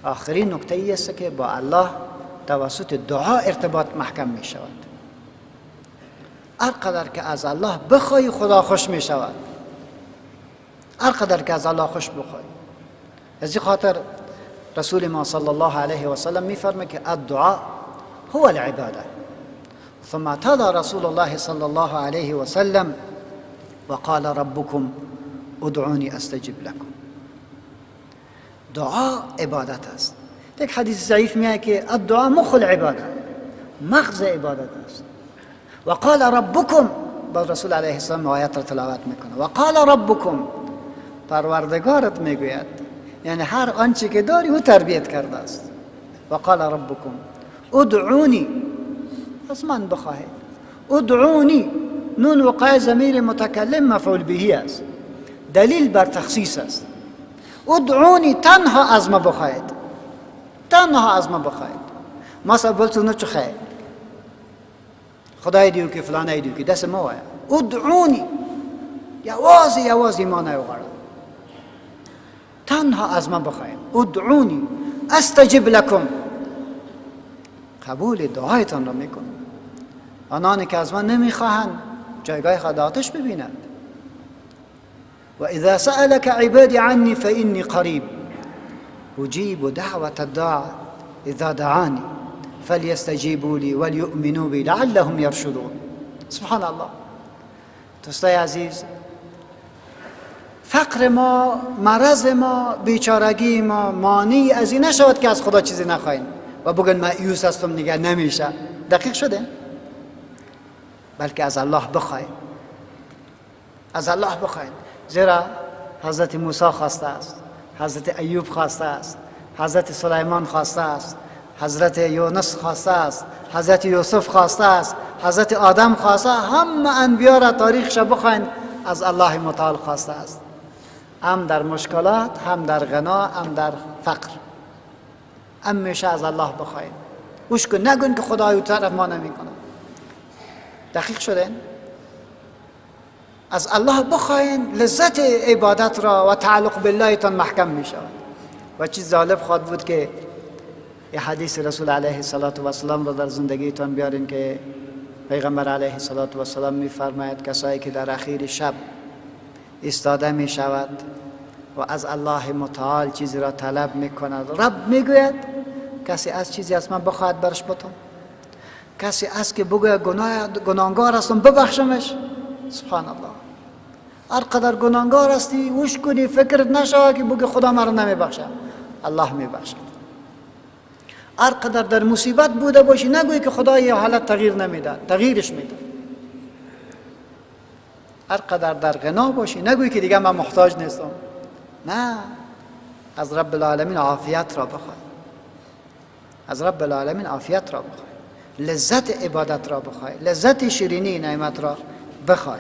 آخرین نکته ای است که با الله توسط دعا ارتباط محکم می شود. هر قدر که از الله بخوای خدا خوش می شود، هر قدر که از الله خوش بخوای. از این خاطر رسول ما صلی الله علیه و سلم می فرمه که الدعاء هو العباده. ثم تلا رسول الله صلی الله علیه و سلم وقال ربكم ادعوني استجب لكم. دعا عبادت است. یک حدیث ضعیف میاد که الدعاء مخ العباده، مغز عبادت است. وقال ربكم، بعد رسول علیه السلام آیت را تلاوت میکنه، وقال ربكم، پروردگارت میگوید، یعنی هر آنچه که داری او تربیت کرده است. وقال ربكم ادعوني، از من بخواهید. ادعوني، نون وقای ضمیر متکلم مفعول به است، دلیل بر تخصیص است. ادعوني، تنها از ما بخواهید، تنها از ما بخواهید. مثلا بل تو نه خیر خدای دیو که فلانه دیو که دست ما وایه. ادعوني، یوازې یوازې ما نه وغواړه، تنها از من بخواهید. ادعوني استجب لکم، قبول دعایتان را میکنم. آنانی که از من نمیخواهند جایگاه خود آتش ببینند. و اذا سألك عبادي عني فإني قريب أجيب دعوة الداع اذا دعاني فليستجيبوا لي وليؤمنوا بي لعلهم يرشدون. سبحان الله. دوستای عزیز، فقر ما، مرض ما، بیچارگی ما مانع از این نشود که از خدا چیزی نخواهیم و بگن مایوس هستم دیگه نمیشه. دقیق شده؟ بلکه از الله بخواهیم، از الله بخواهیم. زیرا حضرت موسی خواسته است، حضرت ایوب خواسته است، حضرت سلیمان خواسته است، حضرت یونس خواسته است، حضرت یوسف خواسته است، حضرت آدم خواسته. همه انبیا را تاریخش بخواین از الله متعال خواسته است، هم در مشکلات، هم در غنا، هم در فقر. همیشه از الله بخواین. گوش کن، نگوین که خدای او طرف ما نمیکنه. دقیق شده؟ از الله بخواین، لذت عبادت را و تعلق بالله تان محکم می شود. و چیز جالب خواد بود که یه حدیث رسول علیه الصلاة والسلام را در زندگیتان بیارین که پیغمبر علیه الصلاة والسلام میفرماید کسایی که در اخیر شب ایستاده می شود و از الله متعال چیزی را طلب می کند، رب می گوید کسی از چیزی از من بخواهد برش بتم، کسی از که بگوید گناهگار هستم ببخشمش. سبحان الله. هر قدر گناهگار هستی وش کنی فکرت نشود که بگه خدا مرا نمیبخشد، الله میبخشد. هر قدر در مصیبت بوده باشی نگویی که خدا یه حالت تغییر نمیده، تغییرش میده. هر قدر در غنا باشی نگویی که دیگه من محتاج نیستم، نه، از رب العالمین عافیت را بخوای، از رب العالمین عافیت را بخوای، لذت عبادت را بخوای، لذت شیرینی نعمت را بخوای.